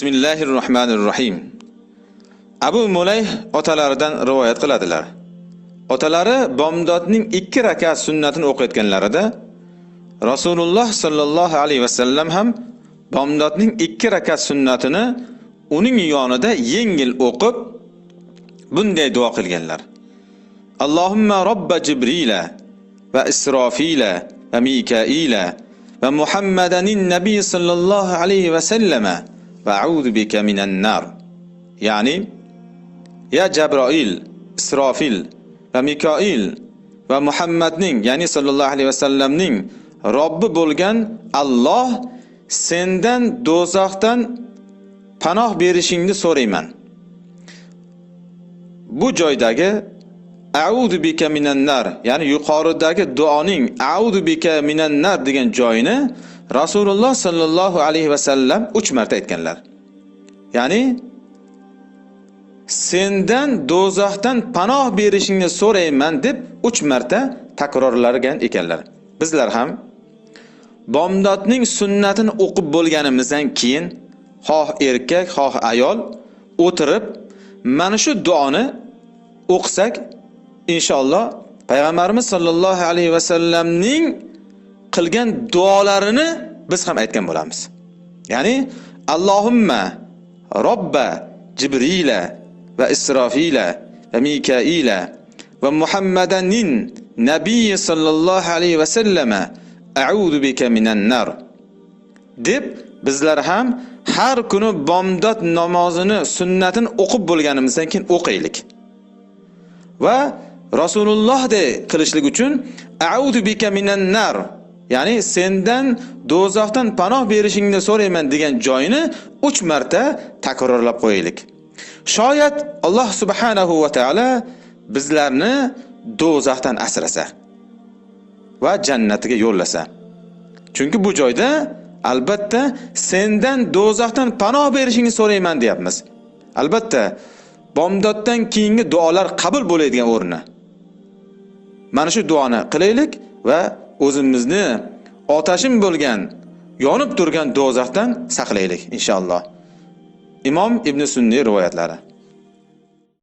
Bismillahirrohmanirrohim. Abu Mulayh otalaridan rivoyat qiladilar. Otalari bomdodning 2 rakat sunnatini o'qiyotganlarida Rasululloh sallallohu alayhi vasallam ham bomdodning 2 rakat sunnatini uning yonida yengil o'qib bunday duo qilganlar. Allohumma robba Jibrila va Isrofila va Mikaila va Muhammadanin nabiy sallallohu alayhi vasallama va a'udhu bika minan nar. Ya'ni ya Jabroil, Isrofil va Mikoil va Muhammadning, ya'ni sallallohu alayhi vasallamning Robbi bo'lgan Alloh sendan do'zaxdan panoh berishingni so'rayman. Bu joydagi a'udhu bika minan nar, ya'ni yuqoridagi duoning a'udhu bika minan nar degan joyini Rasululloh sallallohu alayhi vasallam 3 marta aytganlar. Ya'ni sendan do'zaxdan panoh berishingni so'rayman deb 3 marta takrorlagan ekanlar. Bizlar ham bomdodning sunnatini o'qib bo'lganimizdan keyin xoh erkak, xoh ayol o'tirib mana shu duoni o'qisak, inshaalloh payg'ambarimiz sollallohu alayhi vasallamning qilgan duolarini biz ham aytgan bo'lamiz. Ya'ni Allohumma robba Jibrila va Isrofila va Mikaila va Muhammadanin nabiy sallallohu alayhi vasallama a'udhu bika minan nar deb bizlar ham har kuni bomdod namozini sunnatini o'qib bo'lganimizdan keyin o'qiylik. Va Rasulullohdek qilishlik uchun a'udhu bika minan nar, ya'ni sendan do'zaxdan panoh berishingni so'rayman degan joyini 3 marta takrorlab qo'yaylik. Shoyat Alloh subhanahu va taolo bizlarni do'zaxdan asrasa va jannatiga yo'llasa. Chunki bu joyda albatta sendan do'zaxdan panoh berishingni so'rayman deyapmiz. Albatta bomdoddan keyingi duolar qabul bo'ladigan o'rni. Mana shu duoni qilaylik va o'zimizni otashin bo'lgan, yonib turgan do'zaxdan saqlaylik inshaalloh. Imom Ibn Sunniy rivoyatlari.